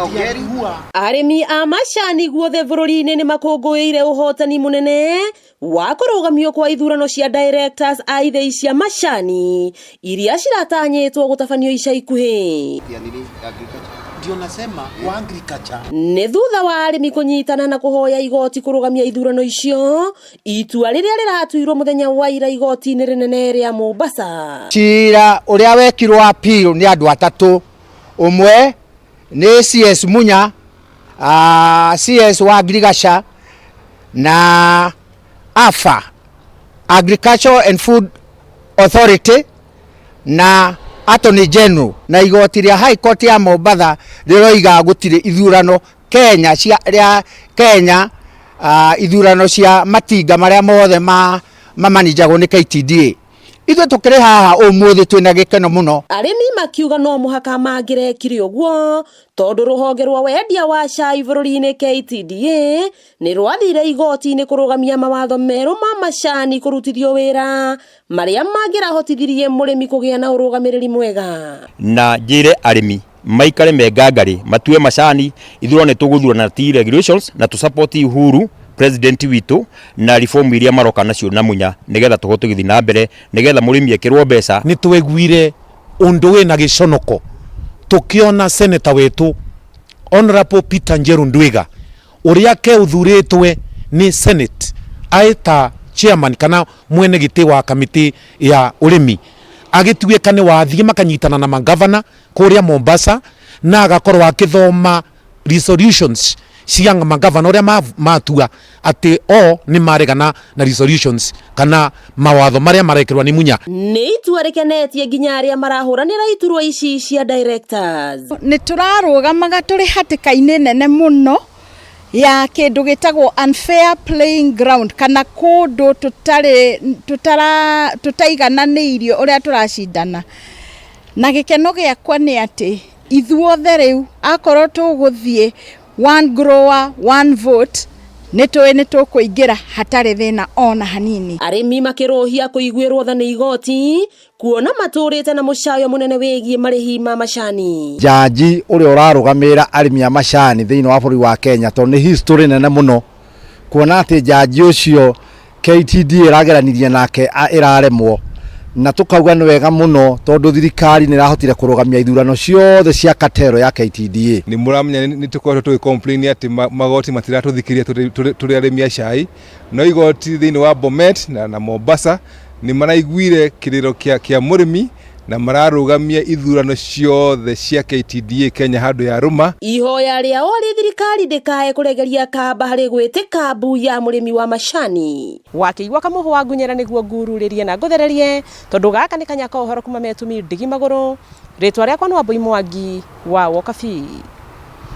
Ongeri. Arĩmi a macani guothe bũrũri-inĩ nĩ makũngũĩire ũhotani mũnene wa kũrũgamio kwa ithurano cia directors a ithĩi cia macani iria ciratanyĩtwo gũtabanio ica ikuhĩ. Ya nini? Agriculture. Ndio nasema wa agriculture. Nĩ thutha wa arĩmi kũnyitana na kũhoya igoti kũrũgamia ithurano icio, itua rĩrĩa rĩratuirwo mũthenya wa ira igoti-inĩ rĩnene rĩa Mombasa. Cira ũrĩa wekirwo appeal nĩ andũ atatũ, ũmwe nĩ CS Munya, CS wa Agriculture na AFA, Agriculture and Food Authority, na Attorney General, na igoti rĩa High Court ya Mombatha rĩroiga gũtirĩ ithurano Kenya cia rĩa Kenya, ithurano cia matinga marĩa mothe mamanijagwo nĩ KTDA. Ithuĩ tũkĩrĩ haha ũmũthĩ twĩna gĩkeno mũno. Arĩmi makiuga no mũhaka mangĩrekire ũguo tondũ rũhonge rwa wendia wa cai bũrũri-inĩ KTDA nĩ rwathire igoti-inĩ kũrũgamia mawatho merũ ma macani kũrutithio wĩra marĩa mangĩrahotithirie mũrĩmi kũgĩa na ũrũgamĩrĩri mwega. Na njĩre arĩmi maikare mengangari matue macani, ithurano nĩ tũgũthurana ti regulations na tũ support Uhuru president witũ na reform iria maroka nacio na Munya nigetha tũhote gũthiĩ na mbere nigetha mũrĩmi ekĩrwo mbeca. Nĩ tweguire ũndũ wĩna gĩconoko tũkĩona senator witũ Honorable Peter Njeru Ndwiga ũrĩa ke ũthurĩtwe nĩ Senate aĩ ta chairman kana mwene gĩtĩ wa kamĩtĩ ya ũrĩmi, agĩtuĩka nĩ wathiĩ makanyitana na magavana kũrĩa Mombasa na agakorwo akĩthoma resolutions cia magavana ũrĩa matua atĩ o nĩ maregana na resolutions kana mawatho marĩa marekĩrwo nĩ Munya. Nĩ itua rĩkenetie nginya arĩa marahũranĩra iturwa ici cia directors. Nĩ tũrarũgamaga tũrĩ hatĩka-inĩ nene mũno ya kĩndũ gĩtagwo unfair playing ground kana kũndũ tũtarĩ tũtara tũtaigananĩirio ũrĩa tũracindana. Na gĩkeno gĩakwa nĩ atĩ ithuothe rĩu akorwo tũgũthiĩ one grower one vote nĩ tũĩ nĩ tũkũingĩra hatarĩ thĩna ona hanini. Arĩmi makĩrũhia kũiguĩrwo tha nĩ igoti kuona matũrĩte na mũcayo mũnene wĩgiĩ marĩhi ma macani. Jaji ũrĩa ũrarũgamĩrĩra arĩmi a macani thĩinĩ wa bũrũri wa Kenya, tondũ nĩ history nene mũno kuona atĩ jaji ũcio KTDA ĩrageranirie nake ĩraremwo, na tũkauga nĩ wega mũno tondũ thirikari nĩ ĩrahotire kũrũgamia ithurano ciothe cia katero ya KTDA. Nĩ mũramenya nĩ tũkoretwo tũgĩ complain atĩ magoti matiratũthikĩrĩria tũrĩ arĩmi a cai, no igoti thĩinĩ wa Bomet na Mombasa nĩ maraiguire kĩrĩro kĩa mũrĩmi na mararũgamia ithurano ciothe cia KTDA Kenya handũ ya rũma. Ihoya rĩao rĩ thirikari ndĩkae kũregeria kamba harĩ gwĩtĩka mbu ya mũrĩmi wa macani. Wakĩigua kamũhũ wa ngunyĩra nĩguo ngururĩrie na ngũthererie tondũ gaka nĩ kanya ka ũhoro kuma metumi ndigi magũrũ. Rĩtwa rĩakwa nĩ Wambui Mwangi wa Wokabi.